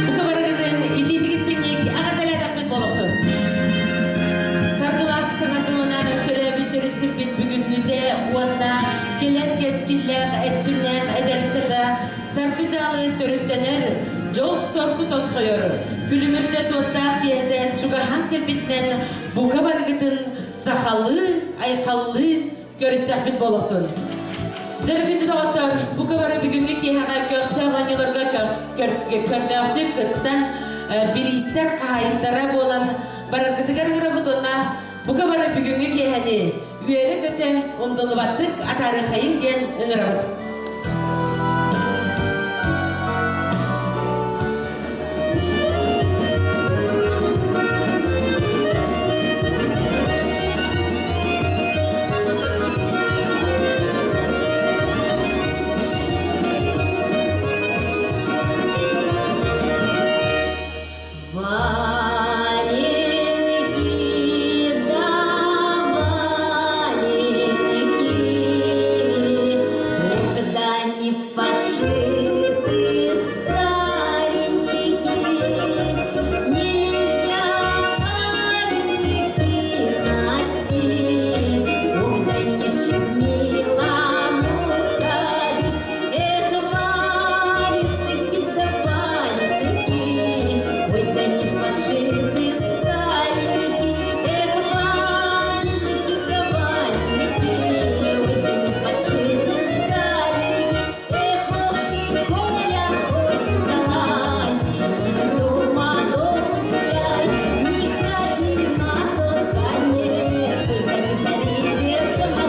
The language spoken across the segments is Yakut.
Бука барыгытын итиитик истиҥник эҕэрдэлээтэхпит буолуохтун. Саргылаах саҥа дьылынан төрөөбүт төрүт сирбит бүгүҥҥүтэ уонна кэлэр кэскиллээх, эрчимнээх эдэр ыччата саргы дьаалы төрүттэнэр, дьол-соргу тосхойор, күлүмүрдэ суоттаах киэһэтэ чугаһаан кэлбитинэн бука барыгытын сахалыы, айхаллыы көрүстэхпит буолуохтун. Дьэ, күндү доҕоттор, бука бары бүгүҥҥү киэһэҕэ көхтөөх оонньууларга көрдөөхтүк кыттан, бириистэр хаһаайыттара буолан бараргытыгар ыҥырабыт уонна бука бары бүгүҥҥү киэһэни үөрэ-көтө умнуллубаттык атаарыахайыҥ диэн ыҥырабыт. Валенки, да валенки, когда не подшиты старенькие, нельзя валенки носить, когда не в милому ходить. Эх, валенки, да валенки, ой, да не подшиты старенькие, эх, валенки, да валенки, ой, да не подшиты старенькие, эх, ох ты, Коля, ой, да сиди дома, дома гуляй, не ходи на тот конец, да не дари девкам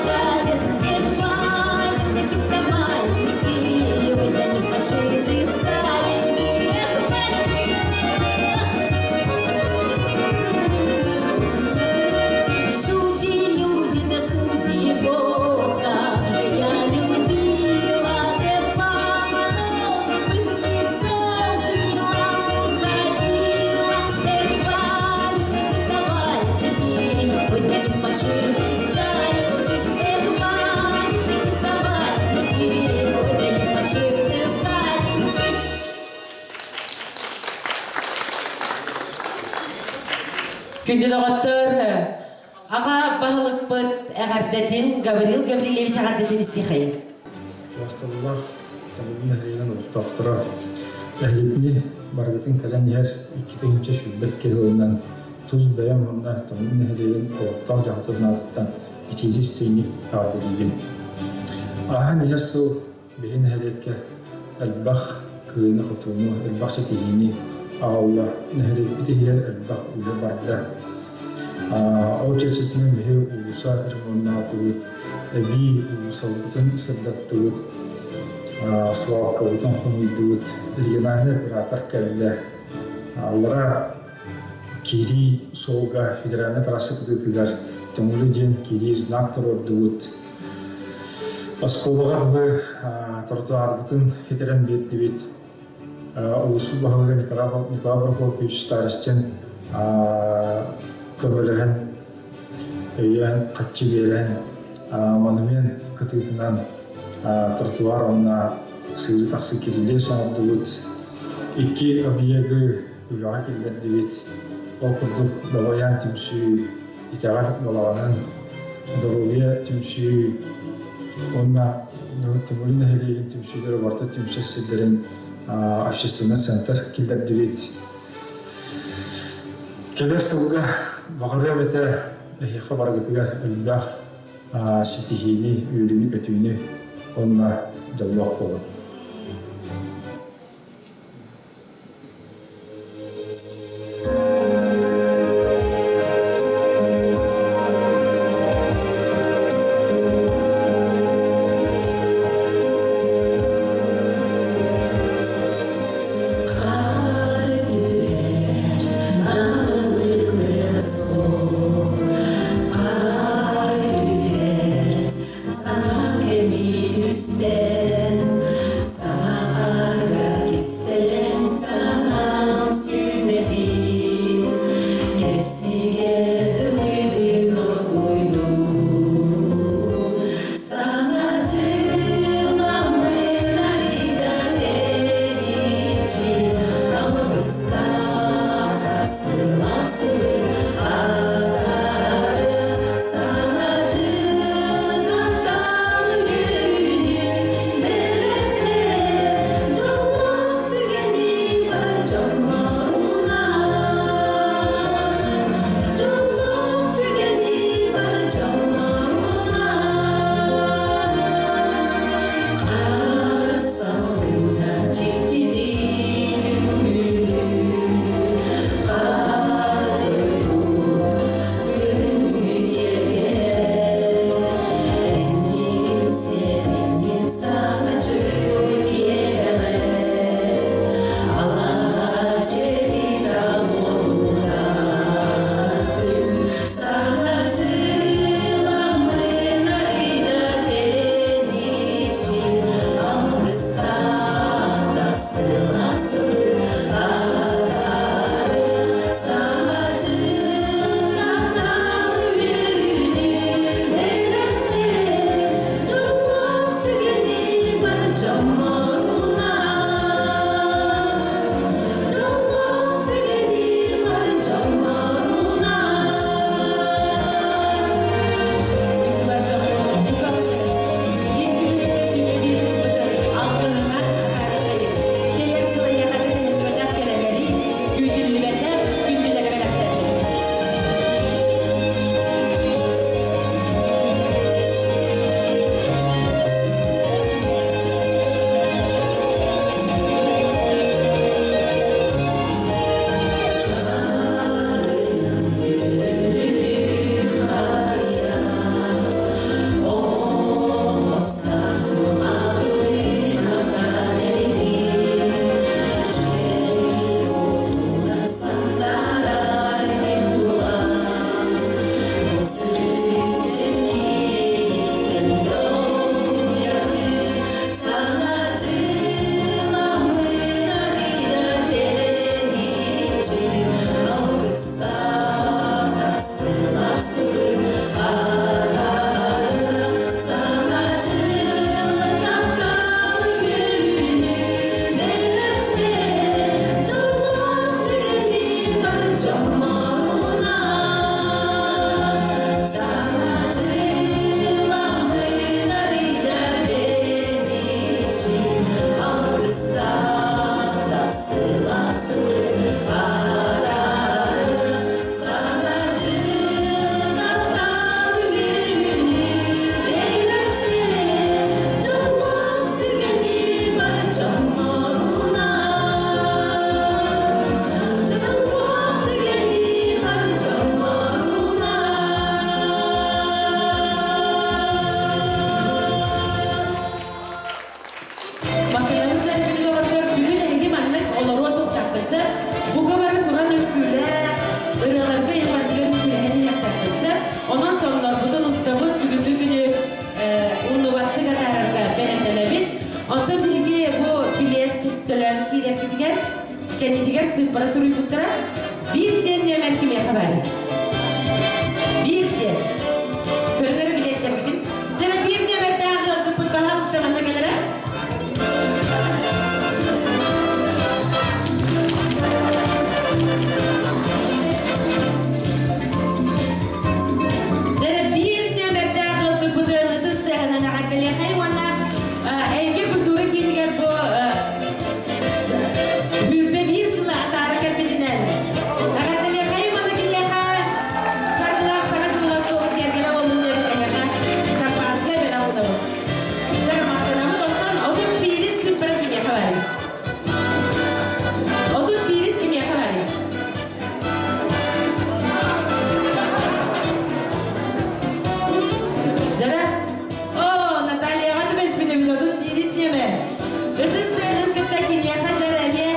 эх, валенки, да валенки, ой, да не подшиты старенькие, эх, валенки. Судьи, люди, да судьи Бог, как же я любила, да мама нос босиком к милому ходила. Эх, валенки, да валенки, ой, да не подшиты старенькие, эх, валенки, да валенки, ой, да не подшиты старенькие. Күндү доҕоттор, аҕа баһылыкпыт эҕэрдэтин Гаврил Гаврильевич эҕэрдэтин истиэхэйин. Убастабыллаах Табылын нэһилиэгин олохтоохторо, эһигини барыгытын кэлэн иһэр 2022 сылынан тус бэйэм уонна Томун нэһилиэгин олохтоох дьаһалтатын аатыттан итиитик истиҥник эҕэрдэлиибин. Ааһан иһэр сыл Биһи нэһилиэккэ элбэх кыайыыны-хотууну, элбэх ситиһиини аҕалла. Нэһилиэкпит иһигэр элбэх үлэ барда. Ол чэрчитинэн биһи уулусса ремоннаатыбыт, эбии уулуссабытын сырдаттыбыт, свалкабытын хомуйдубут, региональный оператор кэллэ. Аллара киирии суолга федеральнай трасса кытыытыгар Төҥүлү диэн киирии знак туруордубут. Оскуолаҕа дылы тротуарбытын хитэрэн биэрдибит. Улууспут баһылыга Николай Прокопьевич Старостин көмөлөһөн, өйөөн, хаччы биэрэн, монумент кытыытынан тротуар уонна сыыры тахсы кирилиэс оҥордубут. Икки объегы үлэҕэ киллэрдибит. Ол курдук Дабайаан түмсүү итэҕэл балаҕанын, доруобуйа түмсүү уонна Тумулун нэһилиэгин түмсүүлэрэ барыта түмсэр сирдэрин общественный центр киллэрдибит. Кэлэр сылга баҕарыам этэ эһиэхэ барыгытыгар элбэх ситиһиини, үөрүүнү-көтүүнү уонна дьоллоох буолун. Хаар түһэр, санаан кэми түстэн. Кэлэр сыл эйиэхэ кэтэһиллибэтэх кэрэлэри, күүтүллүбэтэх күндүлэри бэлэхтээтин. Бакыларын дьарыгын доҕоттор бүгүн эһиги маннык олоруо суохтааххытса, бука бары туран үҥкүүлээ, ырыаларга ыйымаргыгар үҥкүүлэһэн иһиэхтээххитсэ. Онон соннорбутун устабыт, бүгүҥҥү күнү умнубаттык атаарарга бэлэмнэнэбит. Онтон биһиги бу билиэт төлөөн киириэхпитигэр кэннитигэр сыыппара суруйбуттара. Биир диэн нүөмэр кимиэхэ баарый? Биир диэн. Көрүҥ эрэ билиэттэргитин. Дьэ биир нүөмэрдээх ыалдьыппыт баһаалыста манна кэлэрэ. Дьэ биир нүөмэрдээх ыалдьыппытын ытыс тыаһынан эҕэрдэлиэхэй уонна Эйгэ культура киинигэр бу 21 сылы атаара кэлбитинэн эҕэрдэлиэхэйим уонна киниэхэ саргылаах саҥа дьылыгар суолу киэргэлэ буоллун диэбит эһиэхэ шампанское бэлэх уунабыт. Дьэ, махтанабыт. Оттон 31 сыыппара кимиэхэ барый? 31 кимиэхэ барый? Дьара, Оо, Натальяҕа түбэспит эбит 31 ньэмэ. Ытыс тыаһын кытта киниэхэ дьар эмиэ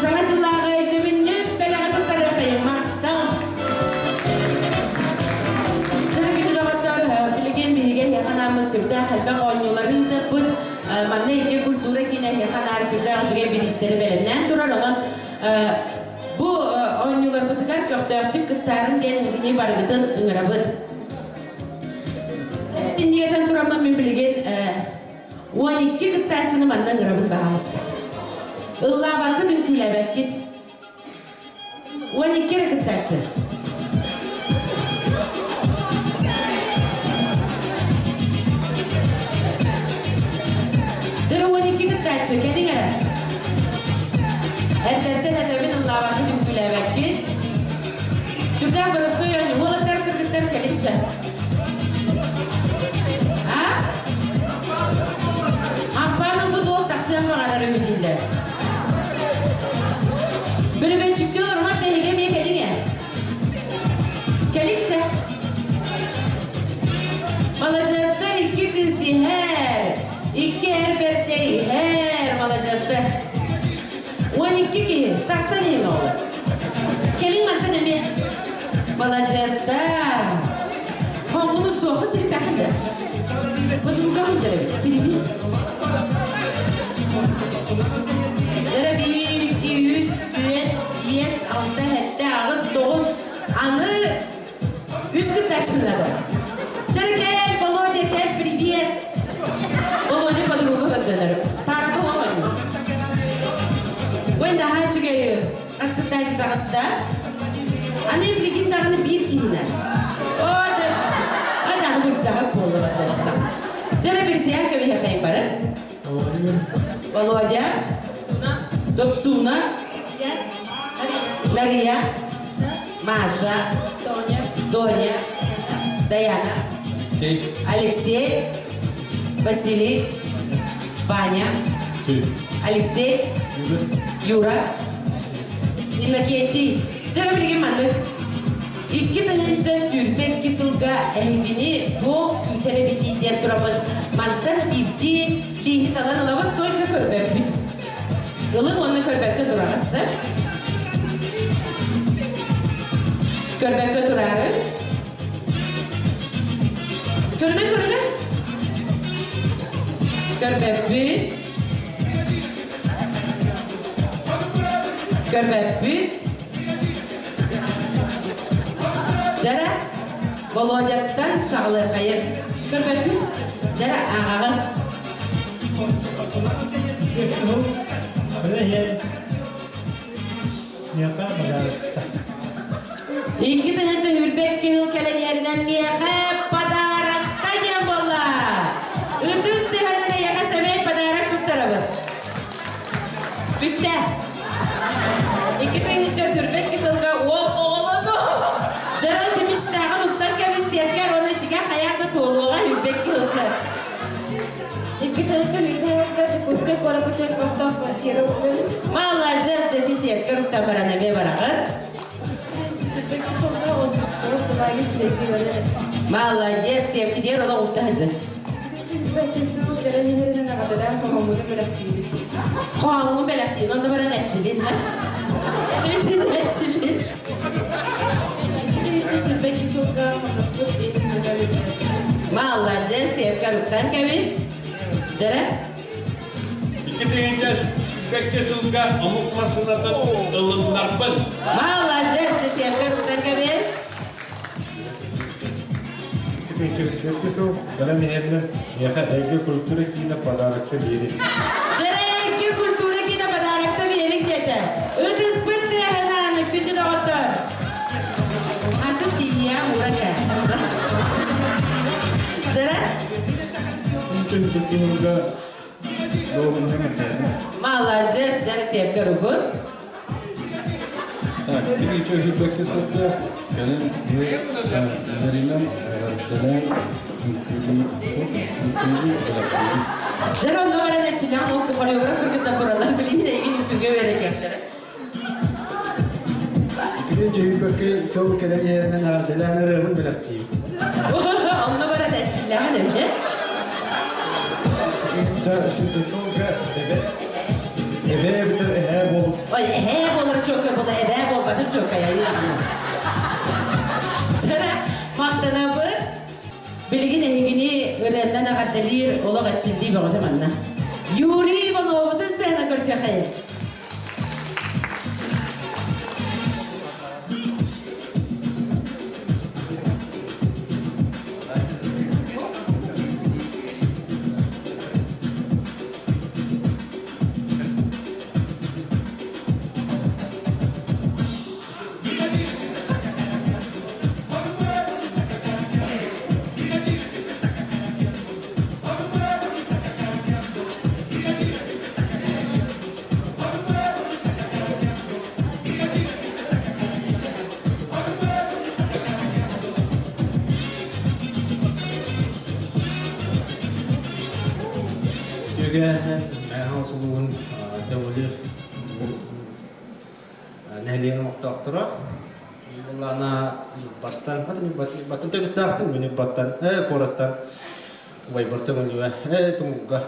Саҥа дьыллааҕы өйдөбүнньүк бэлэҕи туттарыахайым махтал. Дьэ, доҕоттор, билигин биһиги эһиэхэ анааммыт сүрдээх элбэх оонньуулары ыытыахпыт. Манна икки культура киинэ эһиэхэ анаары сүрдээх үчүгэй бириистэри бэлэмнээн турар. Онон бу оонньууларбытыгар көхтөөхтүк кыттаарын диэн эһигини барыгытын ыҥырабыт. Иннигэтэн тураммын мин билигин 12 кыттааччыны манна ыҥырабын баһаалыста. Ыллаабаккыт, үҥкүүлээбэккит. 12 эрэ кыттааччы. Дьэ, 12 кыттааччы, кэлиҥ эрэ. Эрдэттэн этэбин ыллаабаккыт, үҥкүүлээбэккит. Сүрдээх боростуой оонньуу. Уолаттар, кыргыттар кэлинчэ. А? Ампаан ылбыт уол тахсыан баҕарар үһү дииллэр. Бөрөбөнчүктүү олорумар да эһиги эмиэ кэлиҥ ээ. Кэлинчэ. Маладьыастар икки кыыс иһэр. Икки эр бэртэ иһэр. Маладьыастар. 12 киһи. киһи, тахсан иһин оҕо. Кэлин мантан эмиэ. Маладьыастар. Хоҥҥун устуоххун тириппэххин да. Подруга сылдьар эбит. Тирими. Дьэрэ биир, икки, үс, түөрт, биэс, алта, сэттэ, аҕыс, тоҕус. Аны үс кыттааччылары. Дьэрэ кэл, Володя, кэл, привет. Володя подруга көрдөнөр. Паарата оҕо Ой, наһаа үчүгэй хас кыттааччы таҕыста. Аны билигин даҕаны биир киһинэн. Оо, даҕаны бырдьаҕар буолла буолла. Дьэ, бирсиһэн кэбиһэхэйин бары. Володя. Топсуна. Нария. Маша. Тоня. Тоня. Даяна. Алексей. Василий. Ваня. Алексей. Юра. Иннокентий. Дьэ, билигин маннык. 2022 сылга эһигини туох күүтэр эбитий диэн турабыт. Мантан биирдии лииһи талан ылабыт, только көрбөппүт. Ылын уонна көрбөккө тураҕыт, сөп? Көрбөккө тураары. Көрүмэ, көрүмэ. Көрбөппүт. Көрбөппүт. Дьара, Володяттан саҕалыаххайын. Көрбөппүт. Дьара, ааҕаҕын. 2022 сыл кэлэн иһэринэн миэхэ подарокта диэн буолла. Ытыс тыһанан эйиэхэ сэмэй подарок туттарабын. Бүттэ. 2022 сылга уол оҕолону. Дьаран тимиштээҕин уктан кэбис сиэпкэр уонна итигэ хайаан да туолуоҕа үрбэкки сылга. 2022 Дьокуускай куоракка төрт хостоох квартира булун. Маладьыас, дьэти сиэпкэр уктан баран эмиэ бараҕын. Сылга отпускалык добавить Молодец, сиэпкитигэр олох укта сылдьын. Хоһооҥҥун бэлэхтиин, онно баран эрчилин, ха? Эрчилин. Молодец, сиэпкэр уктан кэбис. Дьэрэ? 2022 сылга омук массыынатын ылыннарбын. Молодец, сиэпкэр уктан кэбис. 2022 сыл кэлэн иһэринэн миэхэ Эйгэ культура киинэ подарокта биэрин. Дьэрэ Эйгэ культура киинэ подарокта биэрин диэтэ. Ытыспыт тыаһынан күндү доҕоттор. Асы тиийэ ура кэ. Дьэрэ? 2022 сылга Молодец, дьэ сиэпкэ ругун. Так, 2022 сылга кэлин нэринэн эҕэрдэлээн үҥкүүлүү үҥкүүлүү Дьэ онно баран эчилээх ол хореограф кыргыттар тураллар билигин эйигин үҥкүүгэ үөрэтиэхтэрэ. 2022 сыл кэлэн иһэринэн эҕэрдэлээн ырыабын бэлэхтиибин. Онно баран эрчиллэҕин эмиэ. Эбээ эбэтэр эһээ буолуп. Ой, эһээ буолар чөкө була, эбээ буолбатыр чөкө айыылаҕына. Чара, махтанабыт. Билигин эһигини ырыаннан эҕэрдэлиир олох эрчиллии бөҕөтө манна. Юрий Ивановытын сцена көрсүөххэйин. Үтүөгээнэн Мэхал сулуһун Дөҥүлү нэһилиэгин олохтоохторо Буоллаҕына Ньурбаттан, Ньурбаттан төрүттээхпин, мин Ньурбаттан, куораттан убайбар Төҥүлүгэ, Тумулга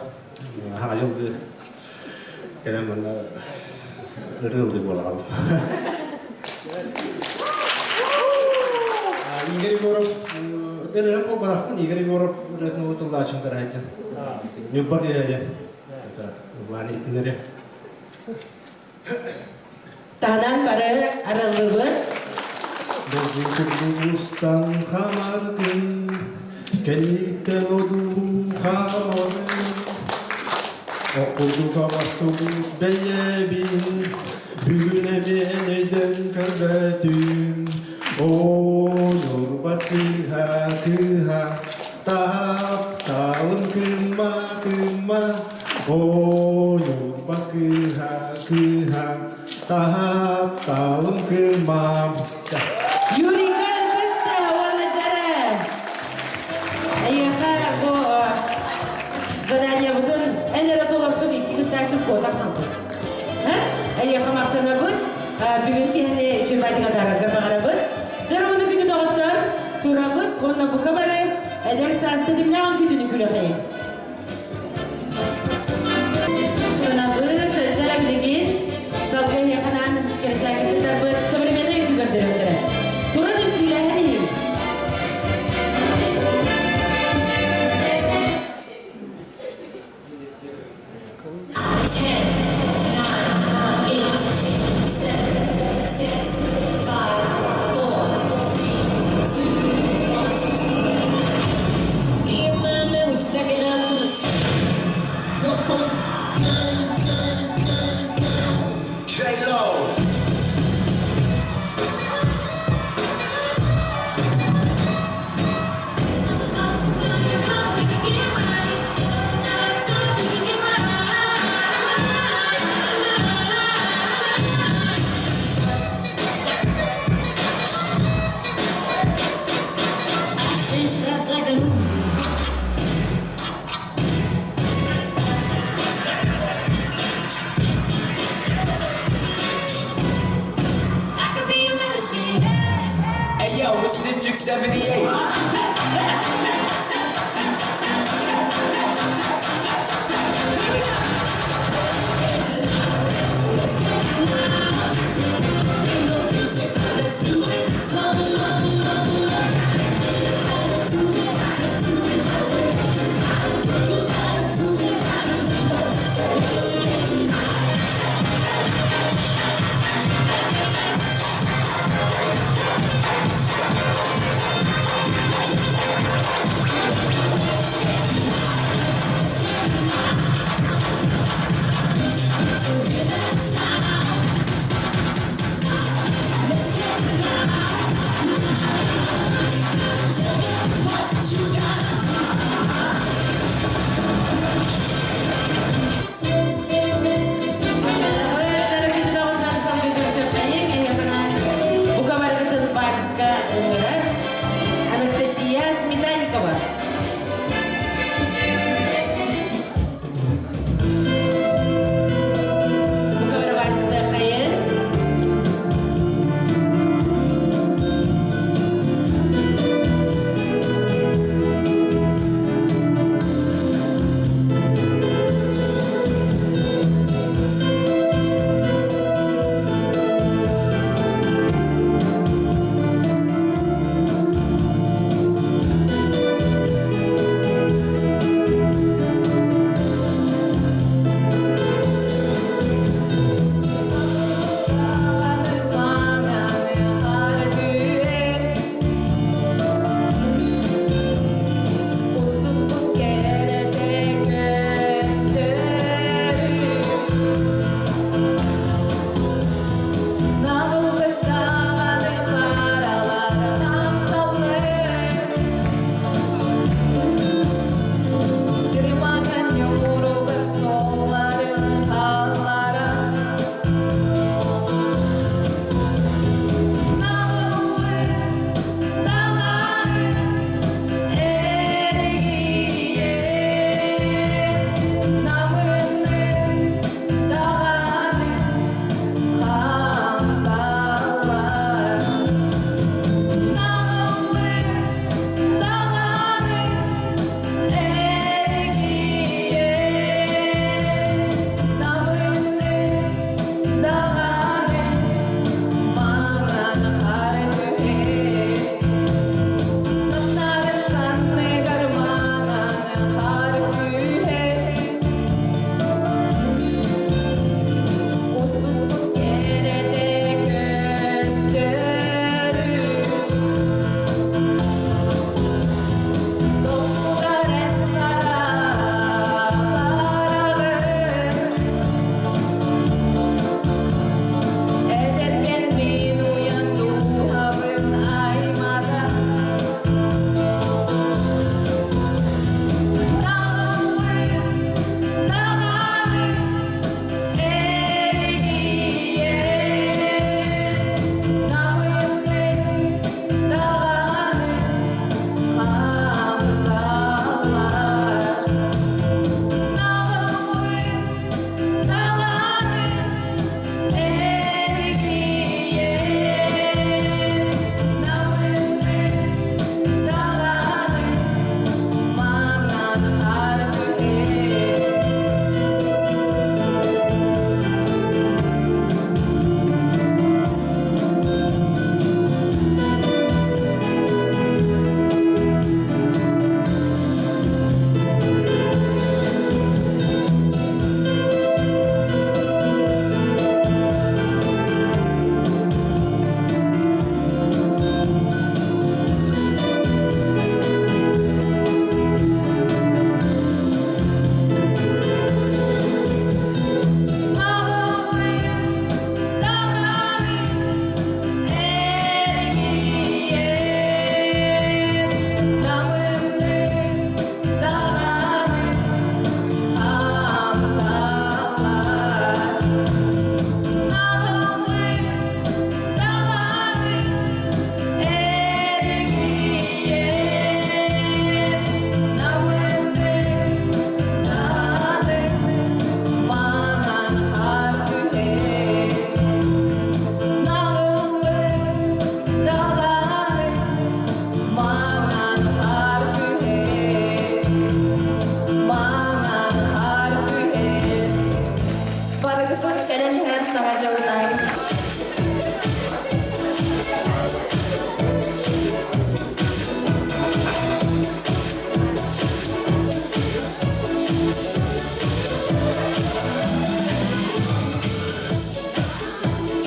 хаҥа дьылдыы кэлэн манна Ырыылдыы буолаҕын. Игорь Егоров ырыа буолбатахпын Игорь Егоров ырыатын тыллаачым караһайдьан. Ньурба киһи Ыллаан иһитиннэри. Таһынан бары арыллыбыт. Курдугустан хамаргын, кэнниттэн одуу хаамабын. Оккурдук оҥостубут бэйэбин, бүгүн эмиэн өйдөн көрбөтүм. Оо, Ньурба кыыһа, кыыһа, тапталым кыымма, кыымма, Оо, Ньурба кыыһа, кыыһа, тапталым кыыммам. Юрийга ытыста уонна дьэрэ. Эйиэхэ бу заданиебытын эн эрэ толордуҥ икки кыттааччы куотар хаалбыт. Эйиэхэ махтанабыт. Бүгүн киһини үчүгэй атаарарга баҕарабыт. Дьэр уону күнү доҕоттор турабыт уонна бука бары эдэр сааста кимнээҕин күтүнү күрэхэйин. Кынабыт, дьэ билигин салгыы эһиэхэ кэрэчээки кыттарбыт современный үҥкүү көрдөрүөхтэрэ. Туран үҥкүүлээһин иһин. 10, 9, 8, 7, 6, 5, 4, 3, 2, 1. Me and my man was stacking up to the J-Lo. Since like a loser. I could be a medicine. Hey yo, it's District 78. Анастасия Сметанникова. Бука вальста хайын.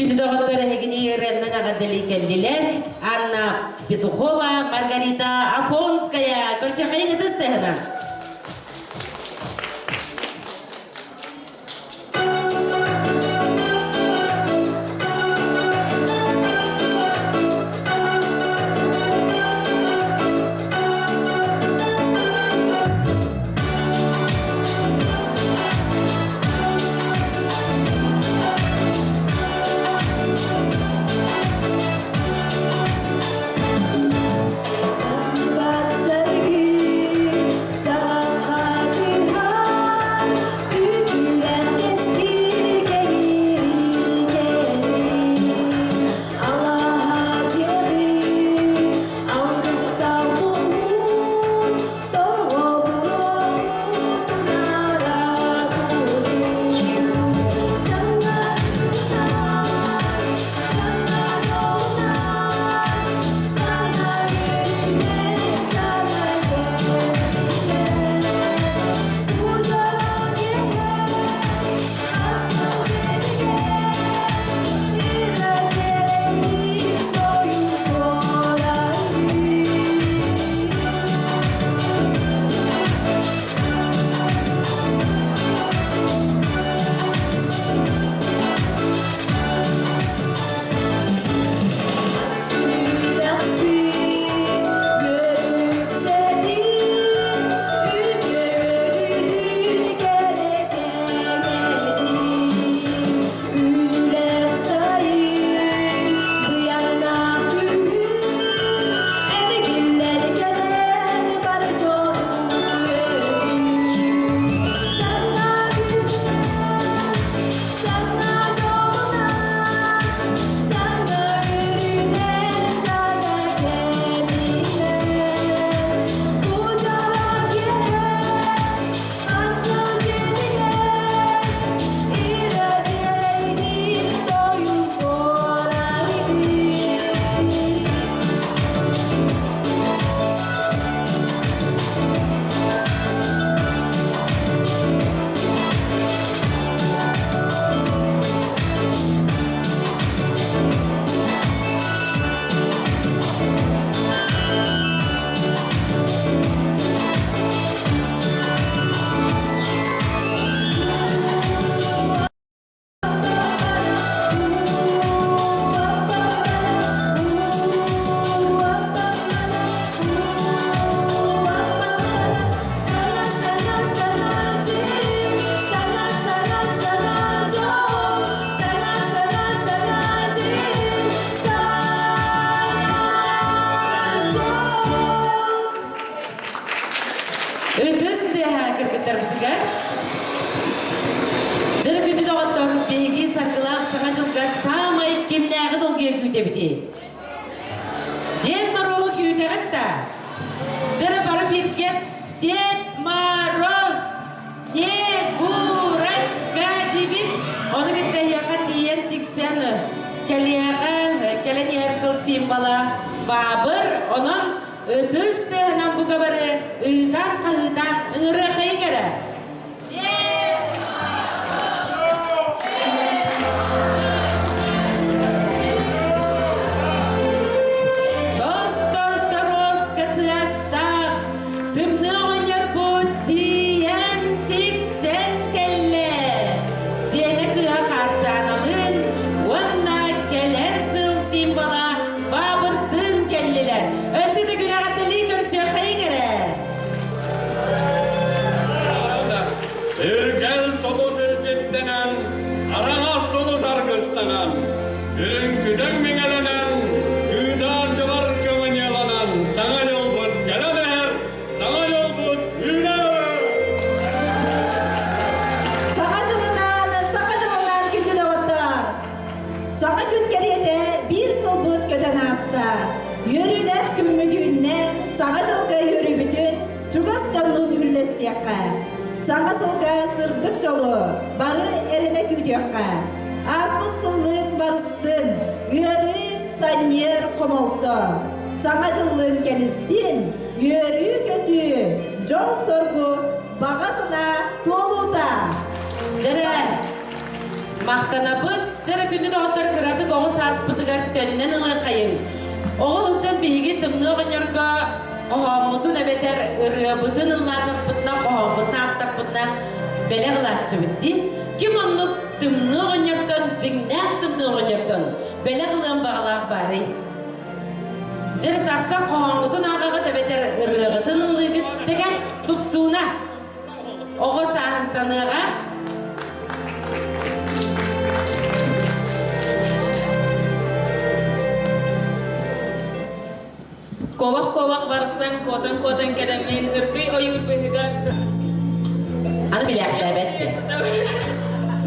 Күндү доҕоттор эһигини ырыаннан эҕэрдэлии кэллилэр. Анна Петухова, Маргарита Афонская. Көрсүөххэйиҥ ытыс тыаһынан. Ытыс тыаһа кыргыттарбытыгар. Дьэ күндү доҕоттор, биһиги саргылаах Саҥа дьылга саамай кимнээҕи долгуйа күүтэбитий? Дед Морозу күүтэҕит да? Дьэ бары бииргэ Дед Мороз, Снегурочка диибит. Ону кытта эһиэхэ тиийэн тиксэн кэлиэҕэ, кэлэн иһэр сыл символа Баабыр. Онон ытыс тыаһынан бука бары ыытан-хаһыытаан ыҥырыахайыҥ эрэ. Тос-тос торуоска тыастаах тымныы оҕонньорбут тиийэн тиксэн кэллэ. Сиэнэ кыыһа Хаарчааналыын уонна кэлэр сыл символа Баабырдыын кэллилэр. Өссө да күрэҕэрдэлии көрсүөххэйиҥ эрэ. Үргэл сулус илдьиттэнэн, араҥас сулус аргыстанан, үрүҥ-күдэҥ миҥэлэнэн, кыыдаан дьыбар көҥөньөлөнөн саҥа дьолбут кэлэн иһэр, саҥа дьолбут үүнэр! Саҥа дьылынан, саҥа дьылынан күндү доҕоттоор! Саҥа күн кэриэтэ биир сылбыт көтөн ааста. Үөрүүлээх күммүт үүннэ, саҥа дьылга үөрүүбүтүн чугас дьоннуун үллэстиэххэ. Саҥа сылга сырдык дьолу бары эрэнэ күүтүөххэ. Ааспыт сыллыын барыстын, ыарыы, санньыар, хомолто. Саҥа дьыллыын кэлистин, үөрүү-көтүү, дьол-соргу, баҕа санаа туолуута! Дьэрэ, махтанабыт. Дьэрэ күндү доҕоттор кыратык оҕо сааспытыгар төннөн ылыаххайыҥ. Оҕо сылдьан биһиги тымныы оҕонньорго хоһооммутун эбэтэр ырыабытын ыллаатахпытына, хоһооммутун аахтахпытына бэлэх ылааччыбыт дии. Ким оннук тымныы оҕонньортон, дьиҥнээх тымныы оҕонньортон бэлэх ылыан баҕалаах баарый? Дьэ, тахсан хоһооҥҥутун ааҕаҕыт эбэтэр ырыаҕытын ыллыыгыт. Чэкэ, тупсууна! Оҕо сааһын саныаҕа. Куобах-куобах барсан, куотан-куотан кэлэммин, ыркый ойуур быыһыгар Аны билээхтээбэт диэн.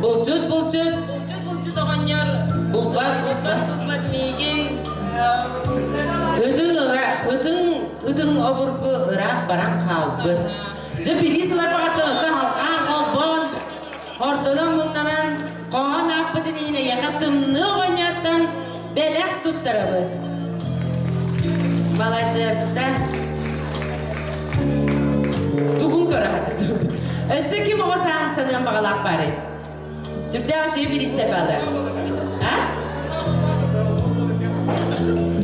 Булчут, булчут. Булчут, булчут оҕонньор. Булбат, булбат. Туппат миигин. Ытыҥ ыра, ытыҥ, ытыҥ обургу ыраах баран хаалбыт. Дьэ билии сыларбаҕаттан оттон халҕаан холбоон, ордонон муҥнанан, хоһоон ааппытын иһин эйиэхэ тымныы оҕонньортон бэлэх туттарабыт. Маладьыаста. Тугун көрө сатыыр. Өссө ким оҕо сааһын саныан баҕалаах баарый? Сүрдээх үчүгэй бириистэп баалар. А?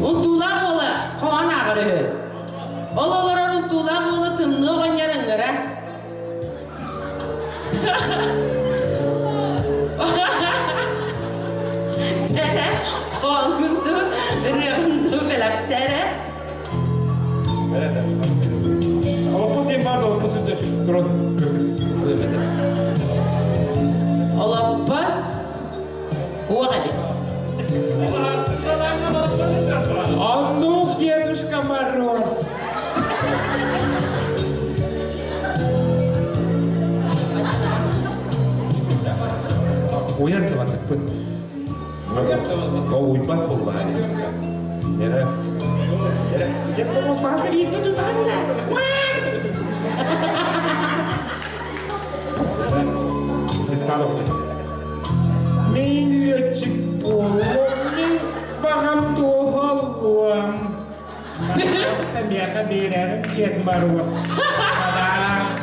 Унтуулаах уола хоһоон ааҕар үһү. Ол олорор унтуулаах уолу тымныы оҕонньор ыҥыра. Дьэрэ, хоһооҥҥун дуу, ырыаҕын дуу бэлэхтээрэ. Олоппос диэн баар да олоппос үрдэ туран Олоппос уох эбит. А ну, Дедушка Мороз! Уйар да Ол уйбат буоллаҕа. Нера. Нера. Дед Мороз баҕа биирдэ тутаҕын Мин летчик буолуом, мин баҕам туоһаллуом. Миэхэ биэрэр Дед Мороз.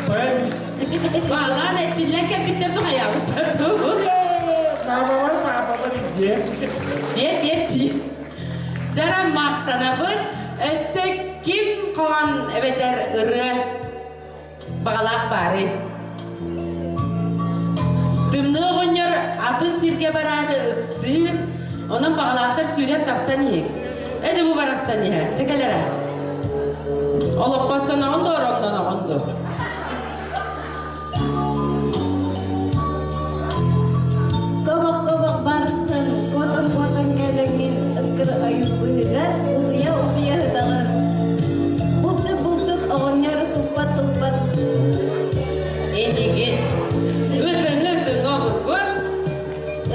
Подарокпын. Баалаан эрчиллэн кэлбиттэр тухайаабыттар дуу. Мамалар, папалар иде. Биэр, биэр дии. Дьара махтанабыт. Өссө ким хоһоон эбэтэр ырыа баҕалаах баарый? Тымныы оҕонньор атын сиргэ бараары ыксыыр, онон баҕалаахтар сүүрэн тахсан иһик. Эдьэ бу барахсан иһэ, чэ кэлэрэ. Олоппостоноҕун да оронноноҕун ду. Кобах-кобах барсан, куотан-куотан кэлэҥҥин ыккыр ойуур быыһыгар утуйа-утуйа сытаҕын. Булчут-булчут оҕонньор туппат-туппат Эдиги ытыҥ-ытыҥ обургу.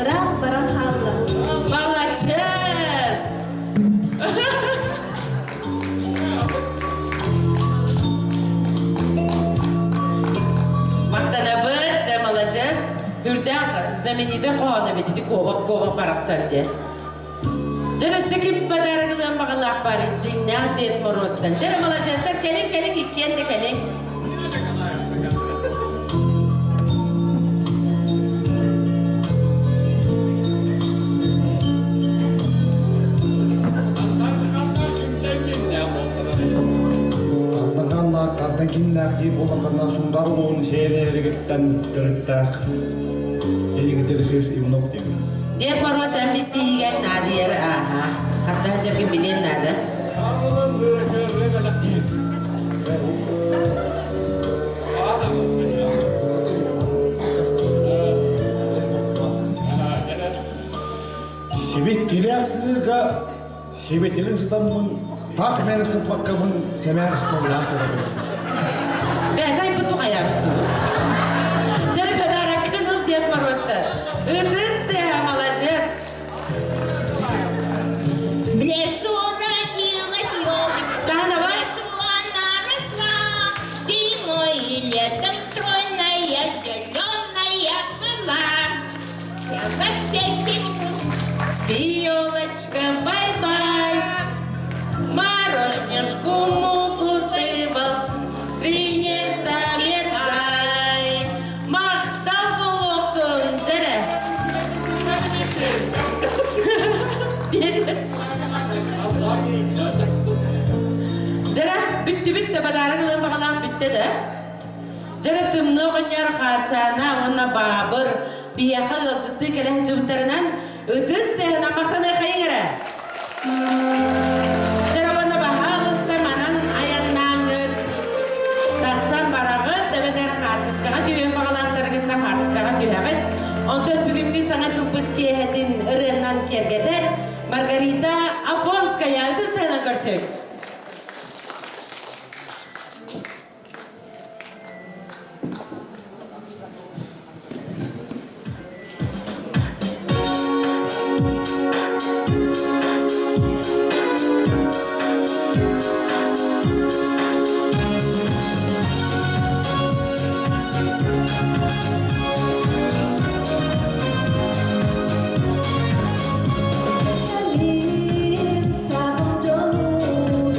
Ыраах баран хаалла. Маладьыас! Махтанабыт, дьэ маладьыас. Үрдээх знаменитый хоһоон эбит ити куобах-куобах барахсан диэн. Дьэ өссө ким подарок ылыан баҕалаах баар дьиҥнээх Дед Морозтан. Дьэ маладьыастар кэлиҥ кэлиҥ иккиэн да кэлиҥ. Хантан хантан кимнээх диир буоллаххына Сунтаар улууһун сиэригиттэн төрүттээх Эйигитер Сис Иванов диэн. Дед Мороз MBC-гэр наадыйар ааха. Хатта сэргин билиэн наада. Сибиттилээх сыыга сибитилин сытаммын таах мээнэ сыппаккабын сэмээр сыллаан сытабын. Бэтэй бу тухайабыт Дьэ подарок ыл Дед Морозтар. Ытыс тыаһа маладьыас. В лесу родилась елочка, Таһына в лесу она росла. Зимой и летом стройная, зеленая была. Пела песенку. Спи, елочка, бай-бай. Мороз снежку мукутывал, ты не замерзай. Махтал буолуохтун, дьэрэ. Тымныы оҕонньор Хаарчаана уонна Баабыр биһиэхэ ыалдьыттыы кэлэ сылдьыбыттарынан ытыс тыаһынан махтаныаххайыҥ эрэ. Дьэ уонна баһаалыста манан айаннааҥҥыт тахсан бараҕыт эбэтэр хаартыскаҕа түһүөн баҕалаахтаргытына хаартыскаҕа түһэҕит. Онтон бүгүҥҥү саҥа дьылбыт киэһэтин ырыаннан киэргэтэр Маргарита Афонская ытыс тыаһынан көрсүҥ. Саҕын дьолун.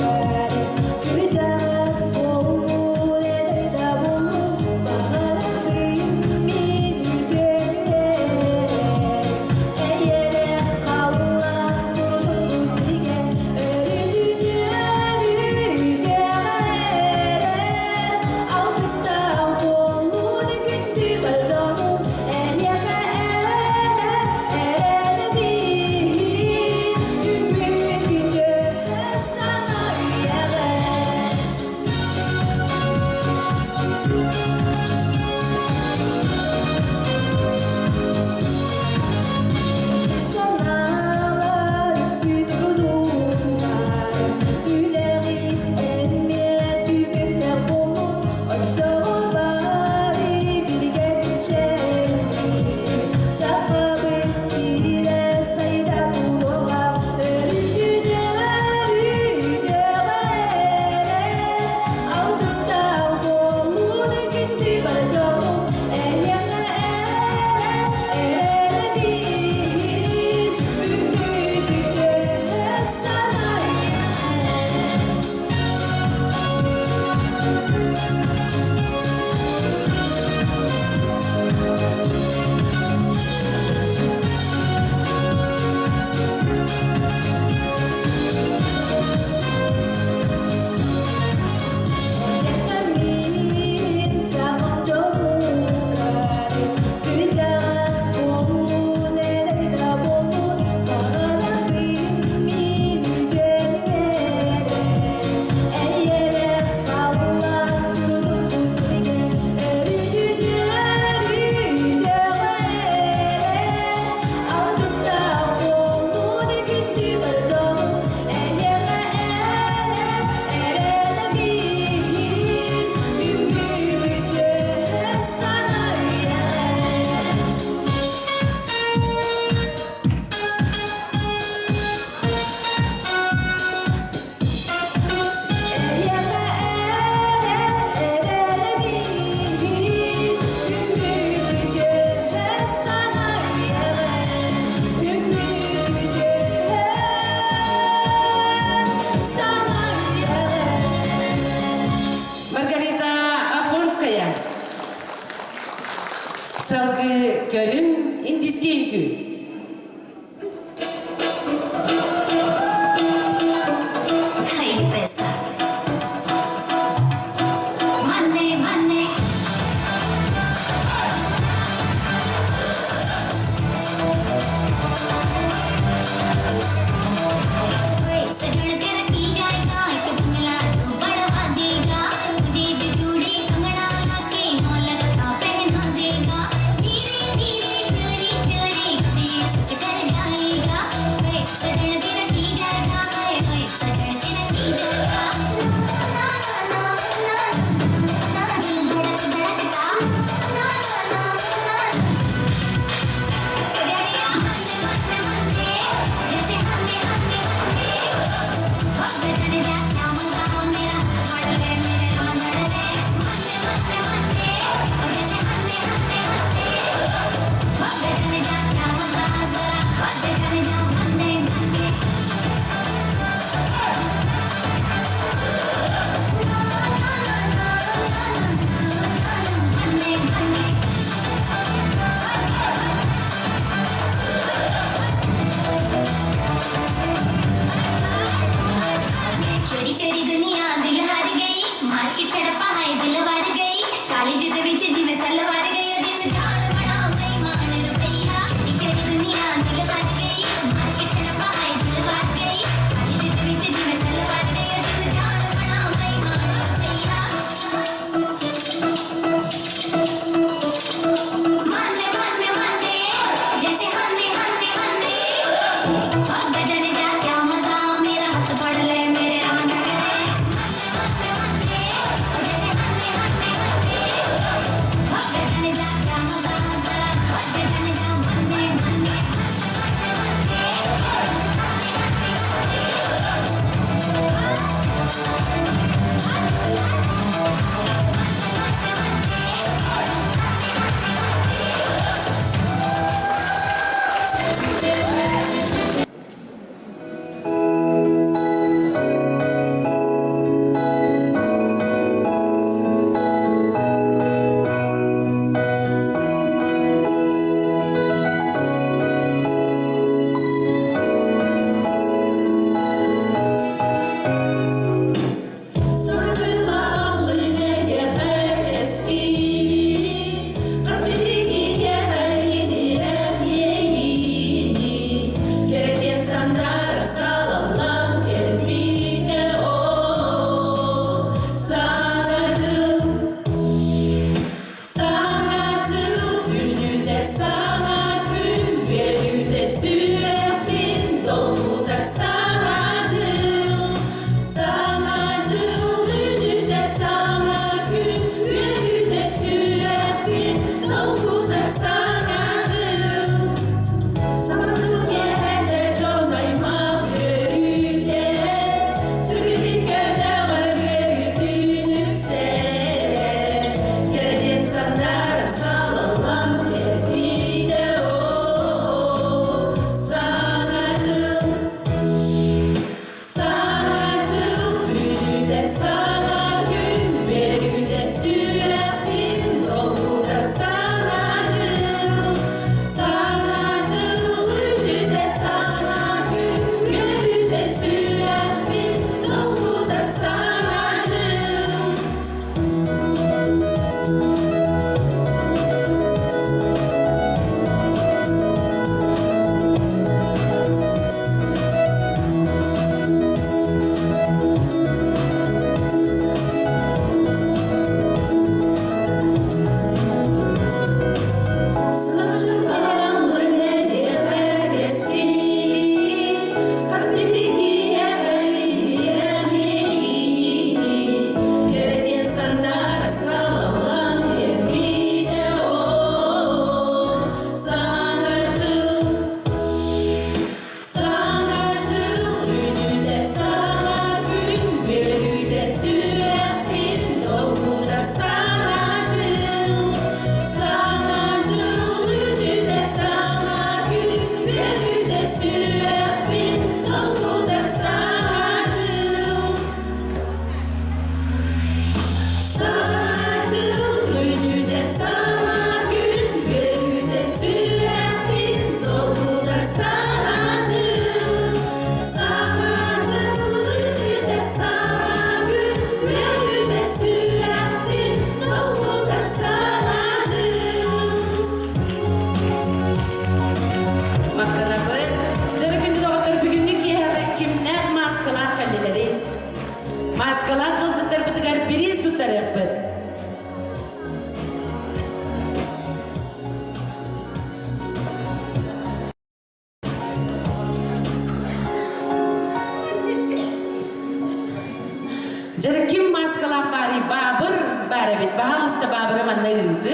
Дьэ, ким мааскалаах баарый? Баабыр баар эбит. Баһаалыста Баабыры манна ыыты.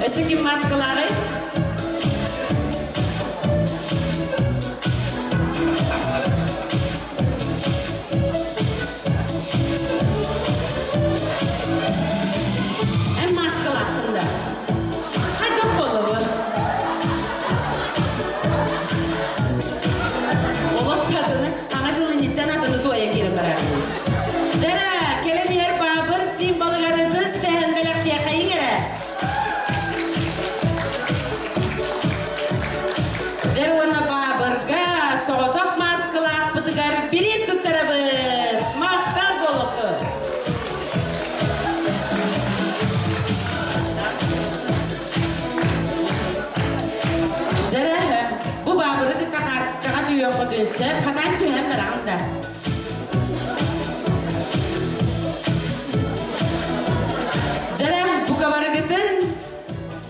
Өссө ким мааскалааҕый? Эн мааскалааххын да? Хайдах буолабын? Олох хатыны Аҥа дьыл инниттэн атыны туойа киирэн барар. Дьэрэ, кэлэн иһэр баабыр символыгар ытыс тэһэн бэлэхтиэхэйиҥ эрэ. Дьэр уонна баабырга соҕотох мааскалаахпытыгар бириис туттарабыт. Махтал буолуохпут. Дьэрэ, бу баабыры кытта хаартыскаҕа түһүөххүтүн сөп, хатаан түһэн бараҕын да. Дьэрэ, бука барыгытын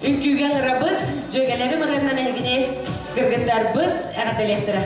үҥкүүгэ ыҥырабыт, дьүөгэлэрим ырыаннан эһигини кыргыттар. Ыалдьыттарбыт эҕэрдэлиэхтэрэ.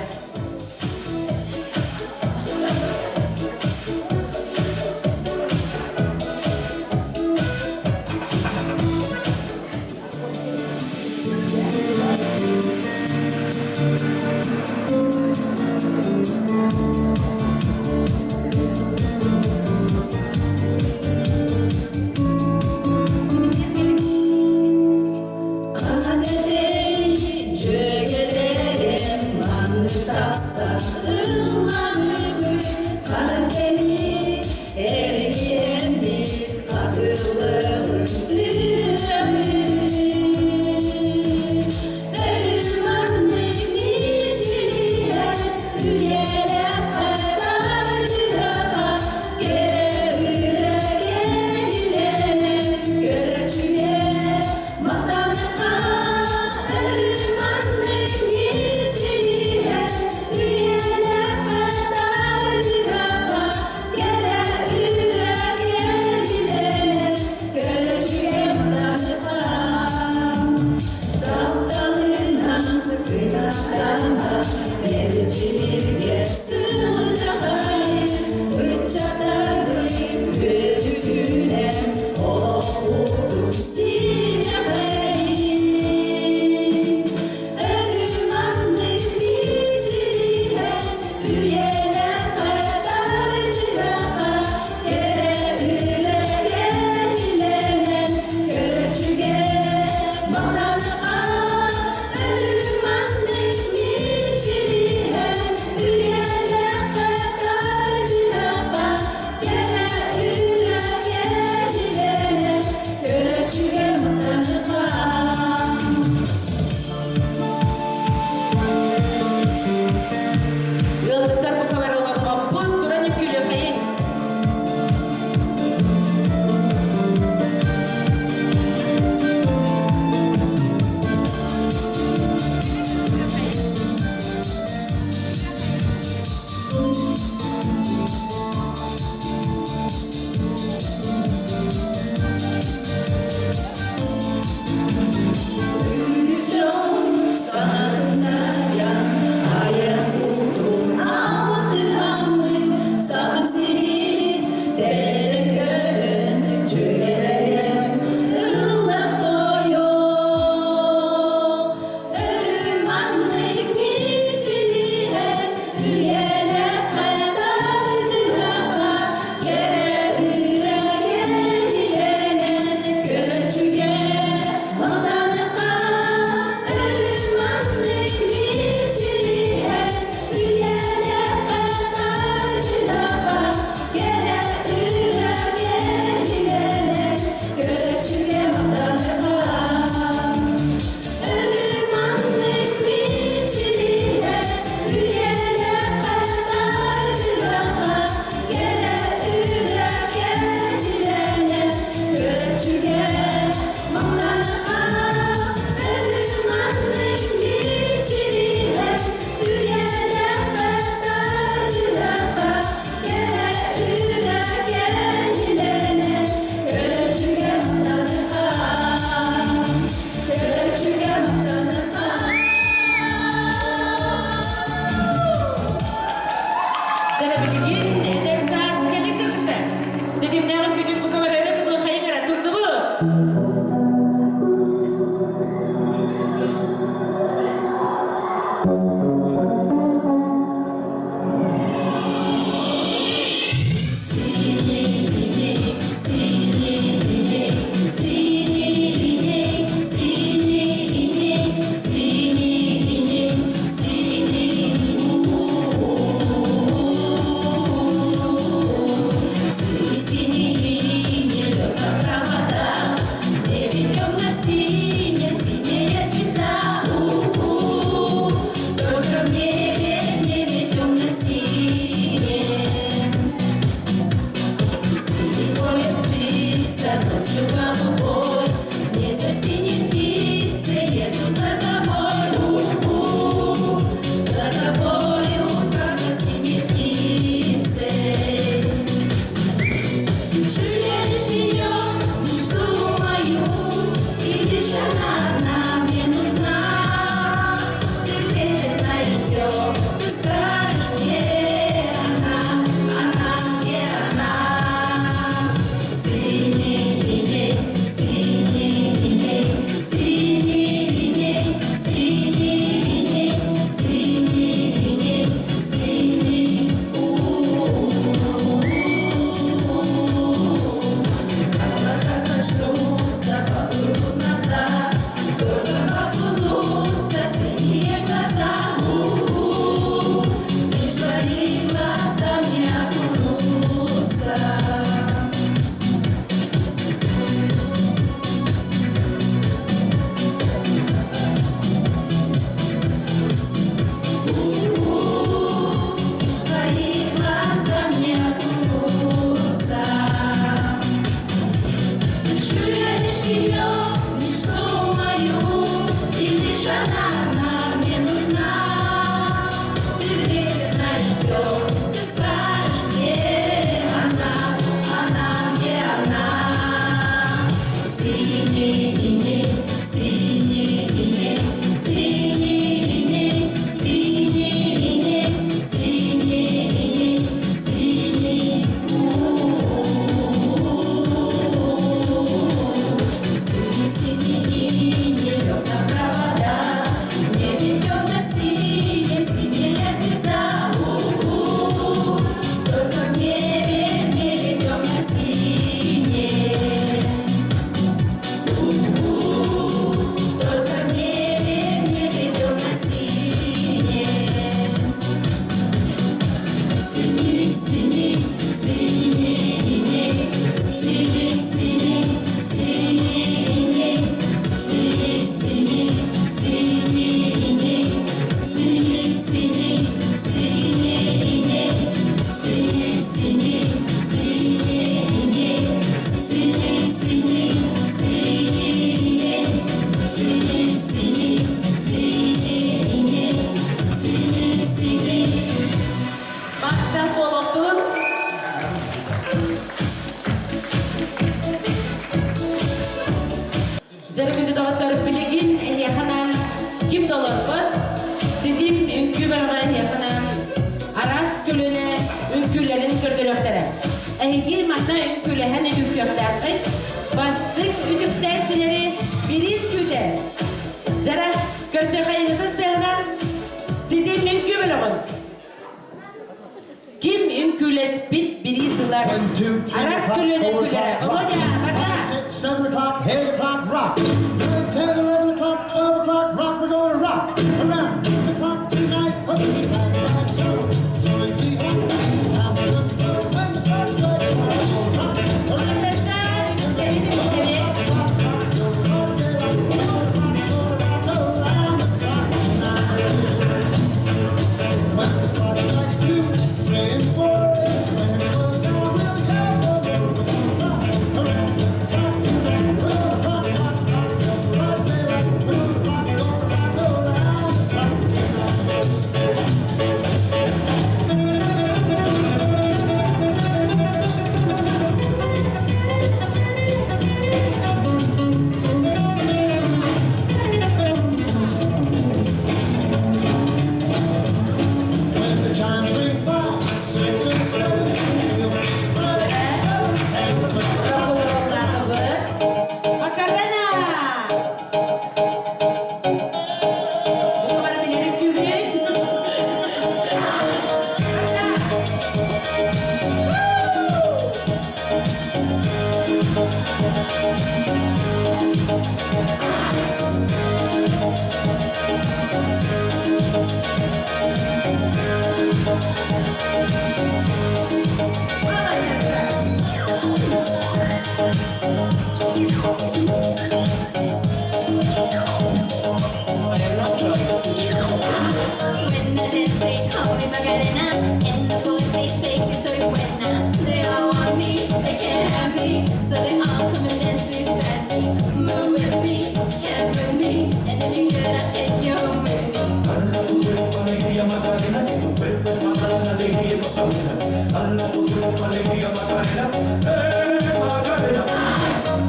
Ыалдьыттар бу камералар туран үккүлүөхайын. Эһиги манна үҥкүүлэһэн үтүктүөхтээххит. Бастыҥ үтүктээччилэри бириис күүтэр. Дьара, көрсүөхайыҥҥытын сыһынан ситим үҥкүү бөлөҕүн. Ким үҥкүүлэспит бириис ылар. Арас көлүөнэ үҥкүүлэрэ. Володя, барда! 7 o'clock, 8 o'clock, rock. 9, 10, 11 o'clock, 12 o'clock, rock. We're gonna rock around the clock tonight. Put your glad rags on. Join me have some fun when the clock strikes 1. We're gonna rock around the clock, rock till broad daylight. We're gonna rock, gonna rock around the clock tonight. When the clock strikes 2, 3, and 4, when it slows down, we'll yell for more. We're gonna rock around the clock tonight. We're gonna rock, rock, rock till broad daylight. We're gonna rock, gonna rock around the clock tonight. When the chimes ring 5, 6, and 7, we'll be right 7 and the Рок-н-роллаатыбыт. Макарена! Бу бары билэр үҥкүүгүт. When I dance, they call me Macarena. And the boys, they say que estoy buena. They all want me, they can't have me. So they all come and dance beside me. Move with me, chat with me. And if you're good, I'll take you home with me. Dala tu cuerpo alegría Macarena, que tu cuerpo es para dar la alegría y cosa buena. Dala tu cuerpo alegría Macarena, eh Macarena.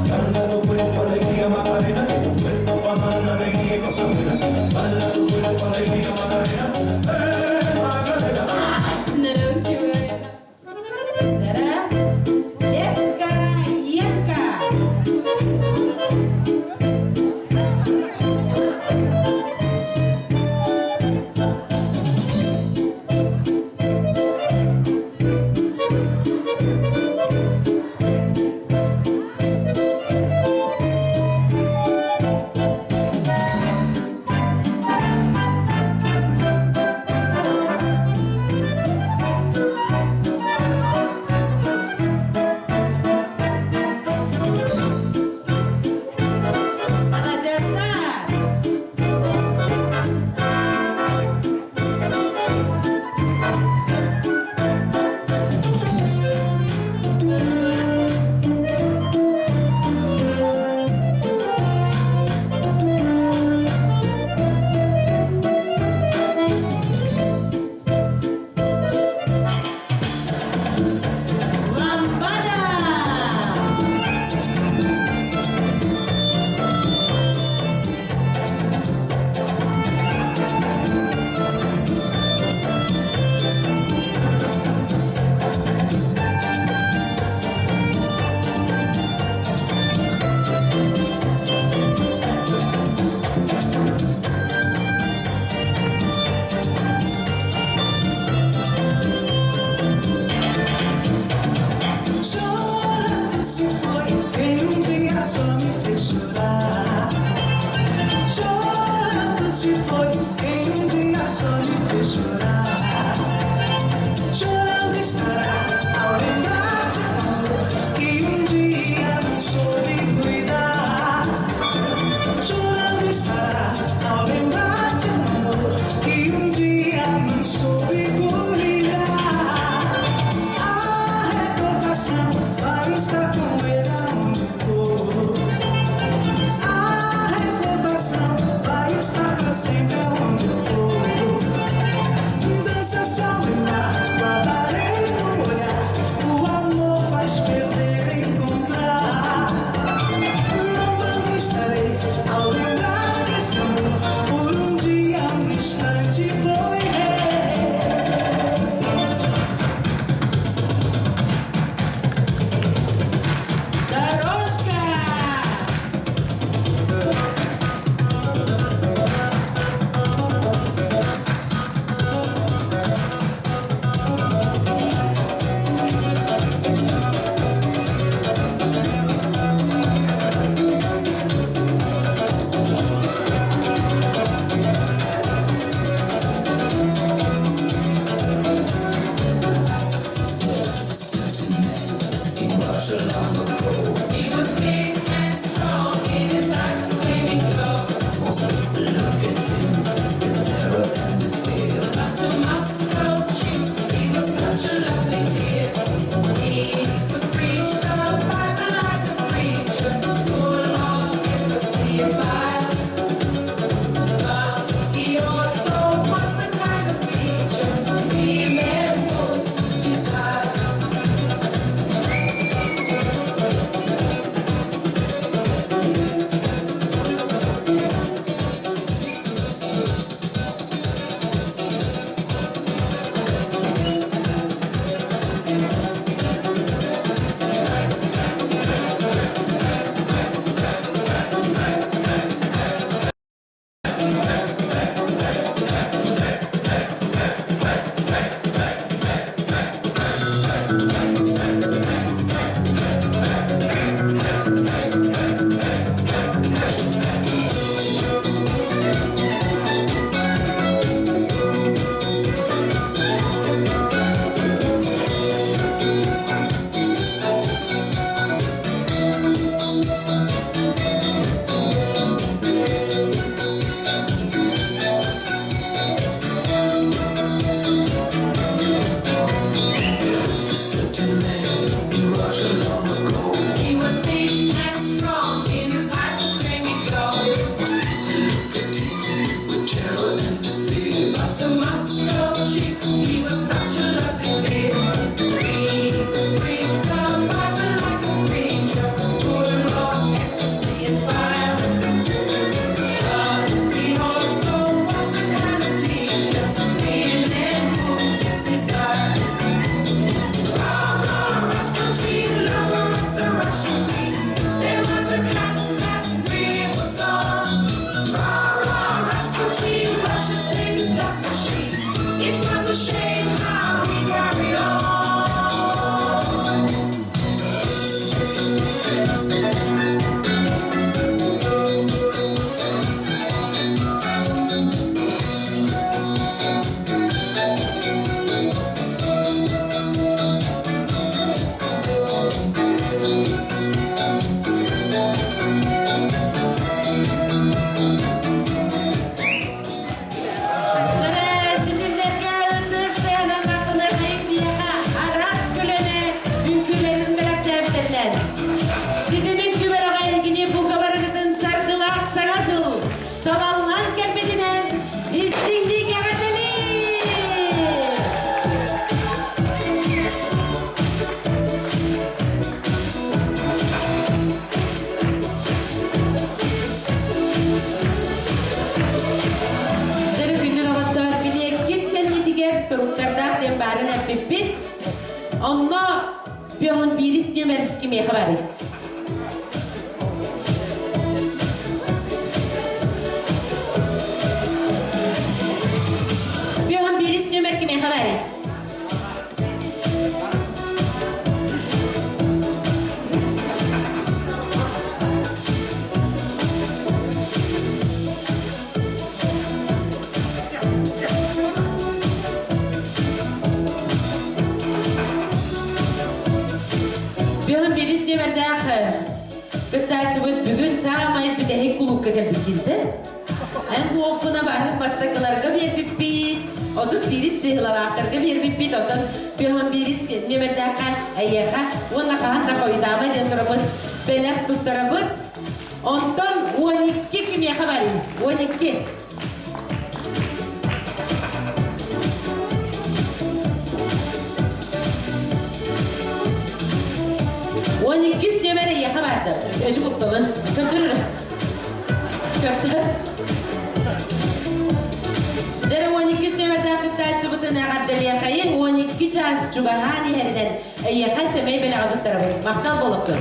Dala tu cuerpo alegría Macarena, que tu cuerpo para dar la alegría y cosa buena. Dala tu cuerpo alegría Macarena, eh Macarena. No, don't you worry. Дьэ, Ленка, Енка. Маладьыастар. Ламбада! Chorando se foi quem um dia só me fez chorar. Chorando se foi quem um dia só me fez chorar. Chorando estará ao lembrar de um amor que um dia não soube cuidar. Chorando estará ao lembrar de um amor que um dia não soube cuidar. A recordação vai estar com ele aonde for. A recordação vai estar pra sempre aonde for. Dança só lembrar, guardarei no olhar. O amor faz perder e encontrar. Louvando estarei ao lembrar desse amor. Por um dia, um instante foi rei. He was such a lovely dear. He could preach the Bible like a preacher, full of ecstasy and fire. But he also was the kind of teacher women would desire. Oh, Rasputin, lover of the Russian queen. There was a cat that really was gone. Rah, rah, Rasputin, Russia's latest love machine. It was a shame how he carried on. Ситимнэргэ ытыс тыаһынан махтанар биһиэхэ араас көлөнө үҥкүүлэрин бэлэхтээбиттэринэн. Ситимин күбэрэҕэ эһигини бука барыгытын саргылаах саҥа сыл салаллан кэлбитинэн истиҥник эҕэрдэлиир! Дьэ, күндү доҕоттоор, билиэккит кэннитигэр соруктардаах диэн баарын эппиппит. Онно пион биирис нүөмэр кимиэхэ барый? Пион биирис нүөмэр кимиэхэ барый? Бүһүн биирис нүөмэрдээх кыттааччыбыт бүгүн саамай бүтэһик кулуупка кэлбиккинсэ. Эн туохпуна барын бастакыларга биэрбиппит, отут биирис чыһылалаахтарга биэрбиппит, оттон бүһүн биирис нүөмэрдээххэ эйиэхэ уонна хаһан да хойутаама диэн турабыт, бэлэх туттарабыт. Онтон 12 кимиэхэ барый? 12. 12 нүөмэр эйиэхэ барды. Өчү кутталын. Көтөр. Көтөр. Дьэрэ 12 нүөмэрдээх кыттааччыбытын эҕэрдэлиэхэйиҥ 12 чаас чугаһаан иһэринэн эйиэхэ сэмэй бэлэҕи туттарабыт. Махтал буолуохтун.